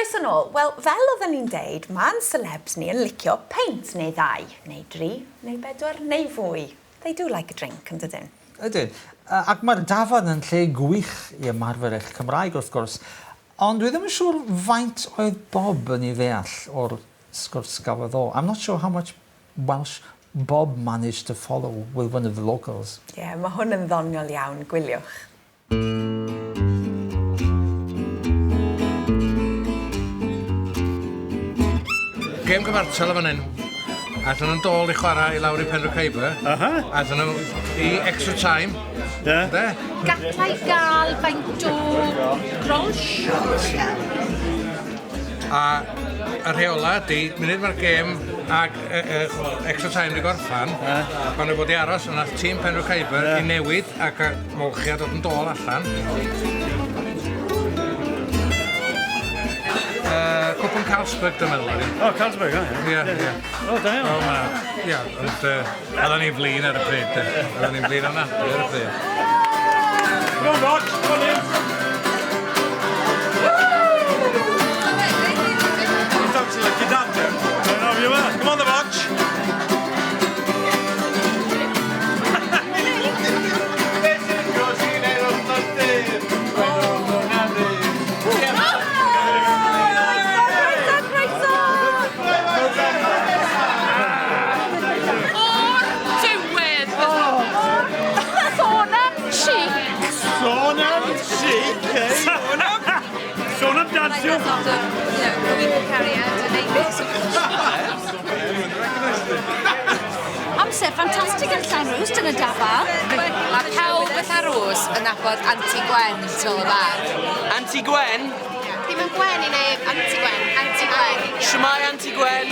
Croeso nôl. Wel, fel oedden ni'n deud, ma'n celebs ni yn licio peint neu ddau, neu dri, neu bedwar, neu fwy. They do like a drink, yn dydyn? Ydyn. Ac mae'r dafarn yn lle gwych i ymarfer eich Cymraeg, wrth gwrs. Ond dwi ddim yn siŵr faint oedd Bob yn ei ddeall o'r sgwrs gafodd o. I'm not sure how much Welsh Bob managed to follow with one of the locals. Ie, yeah, mae hwn yn ddoniol iawn, gwyliwch. Gêm gyfartal yn fan hyn. Aethon nhw'n dôl i chwarae i lawr i Penrhiwceiber. Aha. Aethon nhw i extra time. Ie. Ynde? Gallai gael faint o grolsch? A y rheola ydy, munud mae'r gêm ag e, e, extra time di gorffan, maen nhw fod i aros, ond nath tîm Penrhiwceiber i newid ac y molchi a dod yn dôl allan. Uh, cwpwn Carlsberg, dwi'n meddwl, oedd hi. O, Carlsberg, o, ie. Ie, ie. O, da iawn. O, ma' ia, ond yy oeddan ni'n flin ar y pryd de. Oeddan ni'n flin ofnadwy ar y pryd. Come on, Roch, come on in. Come on the Roch. Croeso, croeso! O'r diwedd! Sôn am chic! Sôn am chic, eh? Sôn am... Sôn am dansio! Amser ffantastig yn Llanrwst yn y dafarn. Mae pawb yn Llanrwst yn nabod Anti Gwen tu ôl y bar. Anti Gwen? Dim yn Gwen i neb, Anti Gwen, Anti Gwen. Shwmae Anti Gwen?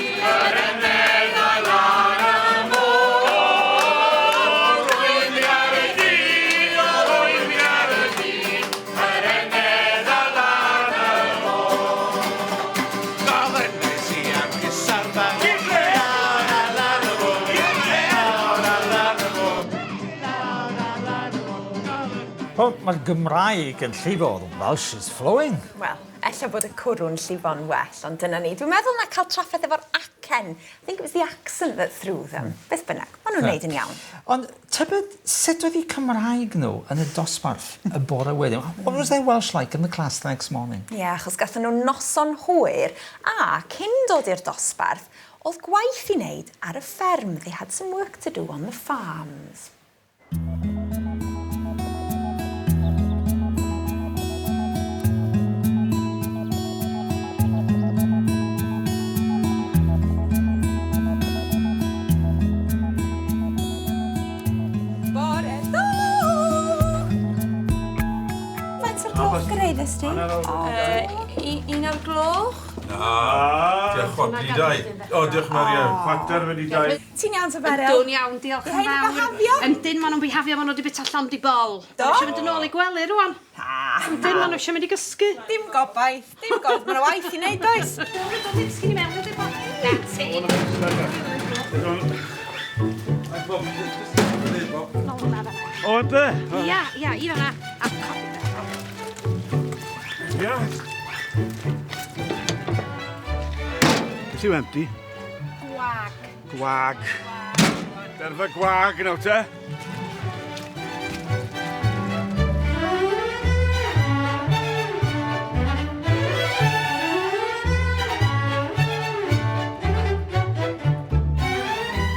Wel, mae'r Gymraeg yn llifo, the Welsh is flowing. Wel, ella bod y cwrw'n llifo'n well, ond dyna ni. Dwi'n meddwl na cael trafferth efo'r acen. I think it was the accent that threw them. Beth bynnag, maen nhw'n neud yn iawn. Ond tybed sut oedd eu Cymraeg nhw yn y dosbarth y bore wedyn? What was their Welsh like in the class the next morning? Ie, yeah, achos gathen nhw noson hwyr, a cyn dod i'r dosbarth, oedd gwaith i wneud ar y fferm. They had some work to do on the farms. Bore da! Faint o'r gloch gyraeddus ti? Un o'r gloch. Na, diolch chwarter i dau. O, diolch Maria. Chwarter wedi dau. Ti'n iawn ta Beryl? Ydw'n iawn, diolch yn Di rhein yn fawr. byhafio? Yndyn, maen nhw'n bihafio, maen nhw wedi byta llond i bol. Do? Maen nhw eisiau mynd yn ôl i gwely rwan. Yndyn, maen nhw eisiau mynd i gysgu. Dim gobaith, dim gobaith. Mae 'na waith i wneud, does? Dwi'n dod i ddisgyn i mewn wedyn, Bob. Na ti. Nôl hwnna fan'na. O, ynde? Ia, ia, i fan'na. A codi. Ia. Beth yw empty? Gwag. Gwag. Derfa gwag nawr te.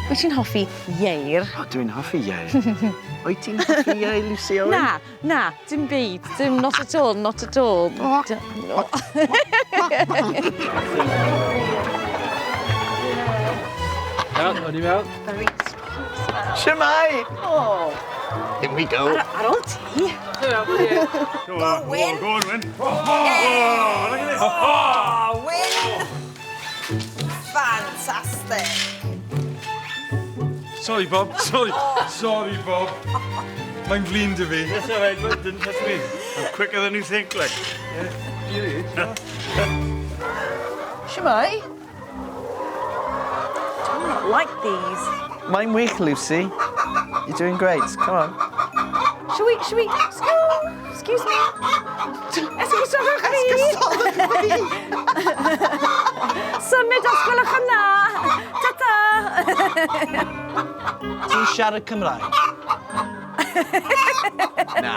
Wyt ti'n hoffi ieir? O, dwi'n hoffi ieir. Wyt ti'n hoffi ieir, Lucy Owen? Na, na, dim byd. Dim, not at all, not at all. No. Iawn, o'n i mewn. Shwmae! Oh. Here we go. Ar, ar ôl ti. Go, Wyn. Go on, Wyn. Oh, look at this. Oh, Wyn! Fantastic! Sorry, Bob. Sorry. Sorry, Bob. Mae'n flin dy fi. That's all right, but didn't touch me. I'm quicker than you think, like. Shwmae? Do not like these. Mae'n wych, Lucy. You're doing great. Come on. Shall we, shall we, excuse me. Esgusodwch fi. Esgusodwch fi. Symud os gwelwch yn dda. Ta-ta. Ti'n siarad Cymraeg? Na.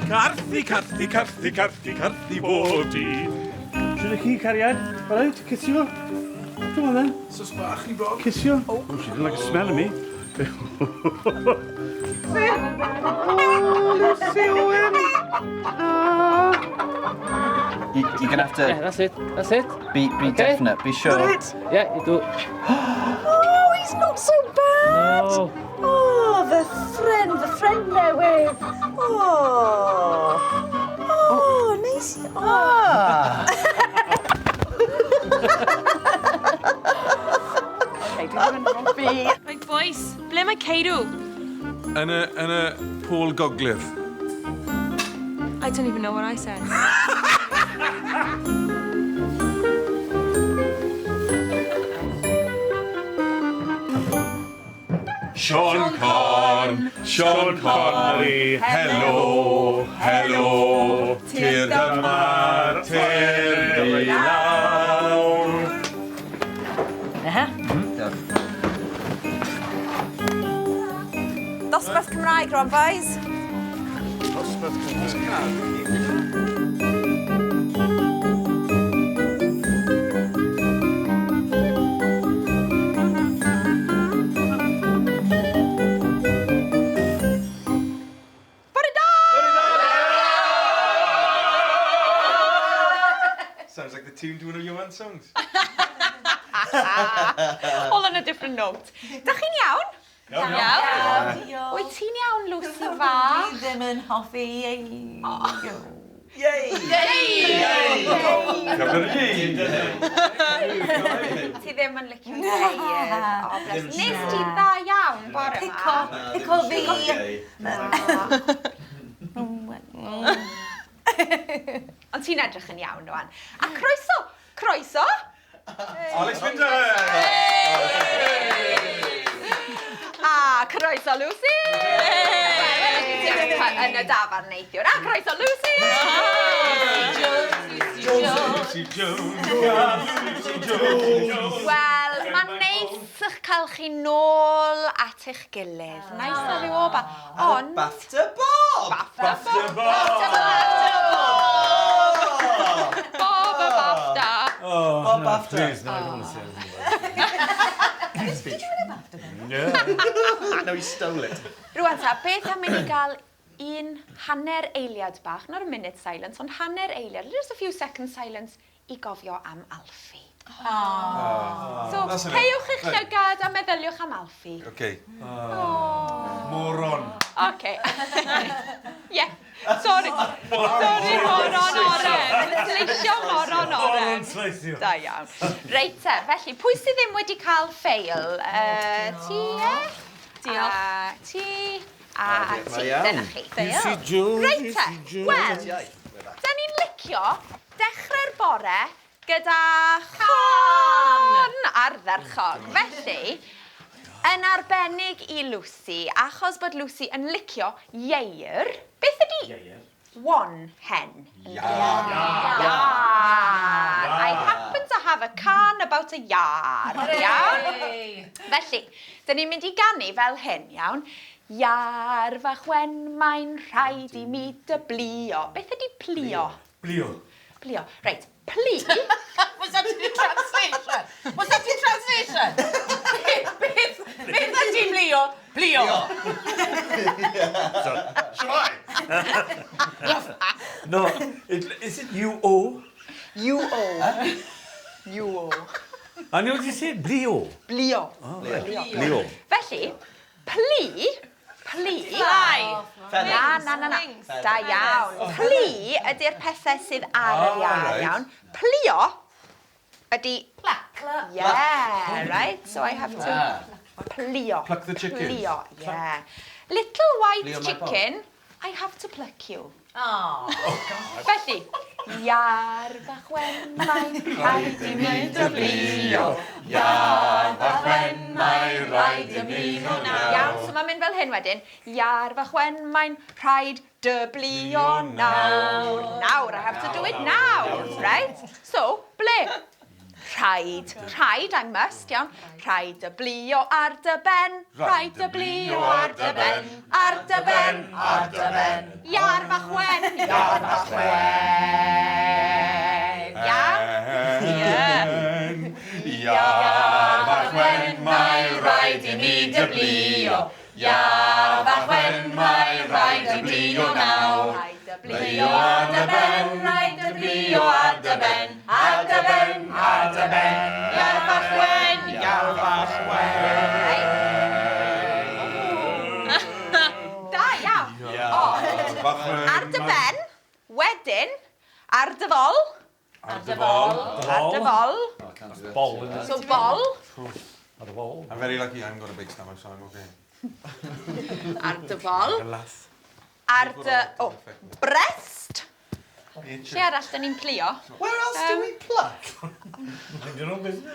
Carthu, carthu, carthu, carthu, carthu bob dydd. Shwt ych chi, cariad? All right, cysio? Come on then. Sos bach i Bob. Cysio. Oh, she didn't like the smell of me. Oh, Lucy Owen. Oh. You're gonna have to... Yeah, that's it. That's it. Be okay. Definite, be sure. Yeah, you do. Oh, he's not so bad. No. Oh, the friend newydd. Oh. Oh, nice. Oh. Ah. Okay, dwi ddim yn hoffi. Right, boys, ble mae Ceirw? Yn y Pôl Gogledd. I don't even know what I said. Siôn Corn, Siôn Connery, helo, helo, tyrd yma, tyrd i lawr. Aha. Dosbarth Cymraeg rwan, boys. Dosbarth Cymraeg. Bore da! Sounds like the tune to one of your one songs. All on a different note. Da chi'n iawn? Iawn. Iawn. Wyt ti'n iawn, Lucy fach? Dwi ddim yn hoffi ei... Yay! Ti ddim yn licio ieir. O, bless. Nes ti dda iawn bore yma. Pico, pico fi. Ond ti'n edrych yn iawn, rwan. A croeso, croeso. Alex Winter! A croeso, Lucy! Yn y dafarn neithiwr. A croeso, Lucy! Lucy Jones, Lucy Jones. Wel, mae'n neis eich cael chi nôl at eich gilydd. Nice to have you all back. Ond... BAFTA Bob! BAFTA Bob! BAFTA Bob! Bob y BAFTA. Oh, Bob no, BAFTA. Please, no, I don't want to say anything about it. Did you win a BAFTA then? Yeah. No, he stole it. Rwan ta, beth am i ni gael un hanner eiliad bach, not a minute silence, ond hanner eiliad, just a few seconds silence i gofio am Alfie. Oh. So, That's enough. caewch eich Right. llygad a meddyliwch am Alfie. Okay. Oh. Moron. Okay. Yeah. Sorry. Sorry, moron oren. Sleisio moron oren. Moron sleisio. Da iawn. Reit te, felly, pwy sydd ddim wedi cael ffeil? Ti, e? Diolch. A ti, a ti. iawn. Dyna chi. Lucy Jones, Reit te, Lucy Jones. wel, da ni'n licio dechrau'r bore gyda chân ardderchog. Felly, yn arbennig i Lucy, achos bod Lucy yn licio ieir, beth ydi one hen? Iâr. Iâr. I happen to have a cân about a iâr. Iawn? Felly, dyn ni'n mynd i ganu fel hyn, iawn? Iâr fach wen mae'n rhaid i mi dy blio. Beth ydi plio? Blio. Plio. Reit, plu. Was that your translation? Was that your translation? Beth ydi blio? Blio. Shall No, is it U-O? U-O. U-O. I know what you said, blio. Blio. Oh, right. Blio. Felly, plu, plu. Fly. Na, na, na, na. Da iawn. Plu ydy'r pethau sydd ar yr Ah, iâr, right. iawn. Plio ydy... Pluck. Yeah, right? So I have to plio. Pluck the chicken. Plio, yeah. Little white Plio my chicken, I have to pluck you. Oh. Felly, Iar fach wen, mae'n rhaid i mi dyblio. Iar fach wen, mae rhaid i mi nawr. Iawn, so mae'n mynd fel hyn wedyn. Iar fach wen, mae'n rhaid dyblio nawr. Nawr, I have to do it now. Right? So, ble? Rhaid, rhaid, I must, iawn. Rhaid dyblio ar dy ben, rhaid dyblio ar dy ben, ar dy ben, ar dy ben. Iar fach wen, iar fach wen. Iawn? Ie. Iar fach wen, mae rhaid i mi dyblio. Iar fach wen, mae rhaid dyblio nawr. Rhaid dyblio ar dy ben, rhaid dyblio ar dy ben, ar dy ben, ar dy ben. Iar fach wen, iar fach wen. Da iawn. Ond, ar dy ben, wedyn, ar dy fol. Ar dy fol. Ar dy fol. Bol. So bol. Ar dy fol. I'm very lucky I haven't got a big stomach, so I'm okay. Ar dy fol. Lath. Ar dy... O, brest. Lle arall dyn ni'n plio? Where else do we pluck? Mind your own business.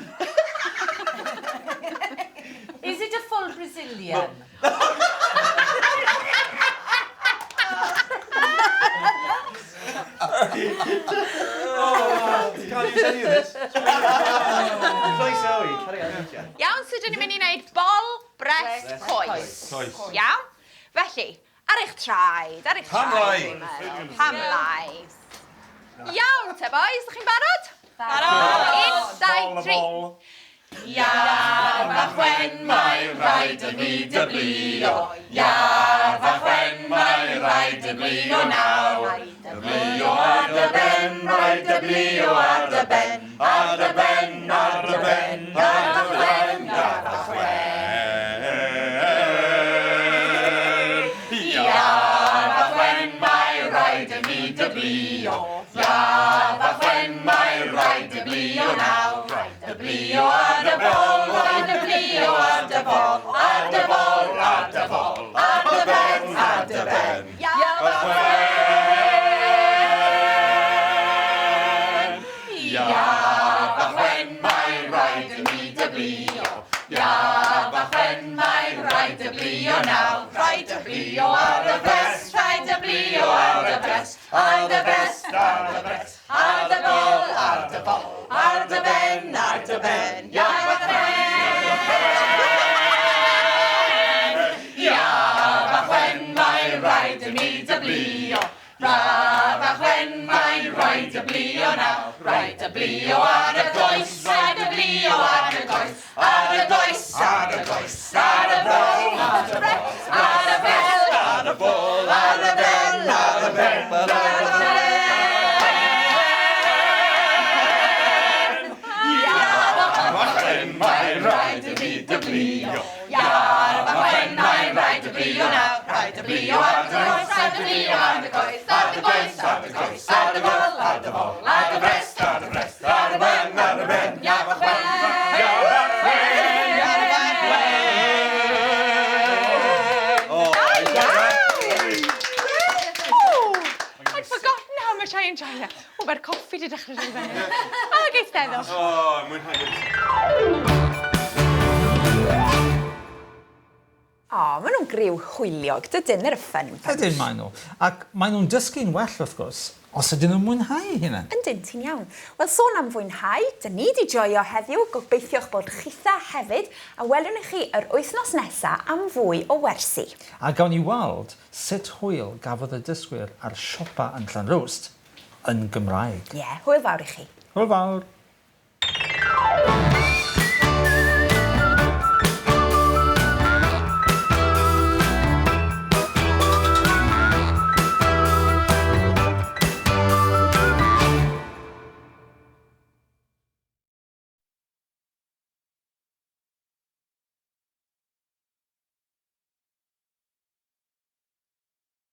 Is it a full Brazilian? Can't use any of this. Croeso i, carry on. Iawn, so dyn ni'n mynd i wneud bol, brest, coes. Coes. Iawn? Felly, ar eich traed, ar eich Pam traed. lai? dwi'n meddwl. Pam lai. Iawn te, boys, ydych chi'n barod? Barod! Un, dau, tri. Iar fach wen, mae rhaid i mi dyblio. Iar fach wen, mae rhaid dyblio nawr. Dyblio ar dy ben, rhaid dyblio ar dy ben, ar dy ben, ar dy ben, ar dy ben, ar dy wen. Iar fach wen, mae rhaid i mi dyblio. Iar fach wen, mae rhaid dyblio nawr. Rhaid dyblio ar dy bol, rhaid dyblio ar dy bol, ar dy bol, ar dy bol, ar dy ben, ar dy ben. Iar fach wen. Iar fach wen, mae rhaid i mi dyblio. Iar fach wen, mae rhaid dyblio nawr. Rhaid dyblio ar y brest, rhaid dyblio ar y brest, ar dy brest, ar dy brest, ar dy bol, ar dy bol, ar dy ben, ar dy ben, iar fach wen. Iar fach wen, mae rhaid i mi dyblio. Iar fach wen, mae rhaid dyblio nawr. Rhaid dyblio ar y goes, Rhaid dyblio ar y goes, ar y goes, ar y goes, ar y bol, ar y brest, ar y bel, ar y bol, ar y ben, ar y ben, ar y ben. Iar fach wen, mae rhaid i mi dyblio. Iar fach wen, mae rhaid dyblio nawr. Rhaid dyblio ar y goes, rhaid dyblio ar y goes, ar y goes, ar y goes, ar y bol, ar y bol, ar y brest, ar y brest, ar y ben, ar y ben, Iar fach wen. Iar fach wen, iar fach wen. Oh, I'd forgotten how much I enjoy it. O, mae'r coffi di dechrau dod i fyny. O, eisteddwch. O, mwynhau. O, maen nhw'n griw hwyliog, dydyn? They're a fun bunch. Ydyn maen nhw. Ac maen nhw'n dysgu'n well, wrth gwrs, os ydyn nhw'n mwynhau hunain. Yndyn, ti'n iawn. Wel, sôn am fwynhau, dyn ni di joio heddiw, gobeithio'ch bod chitha hefyd, a welwn i chi yr wythnos nesa am fwy o wersi. A gawn ni weld sut hwyl gafodd y dysgwyr ar siopa yn Llanrwst yn Gymraeg. Ie, yeah, hwyl fawr i chi. Hwyl fawr.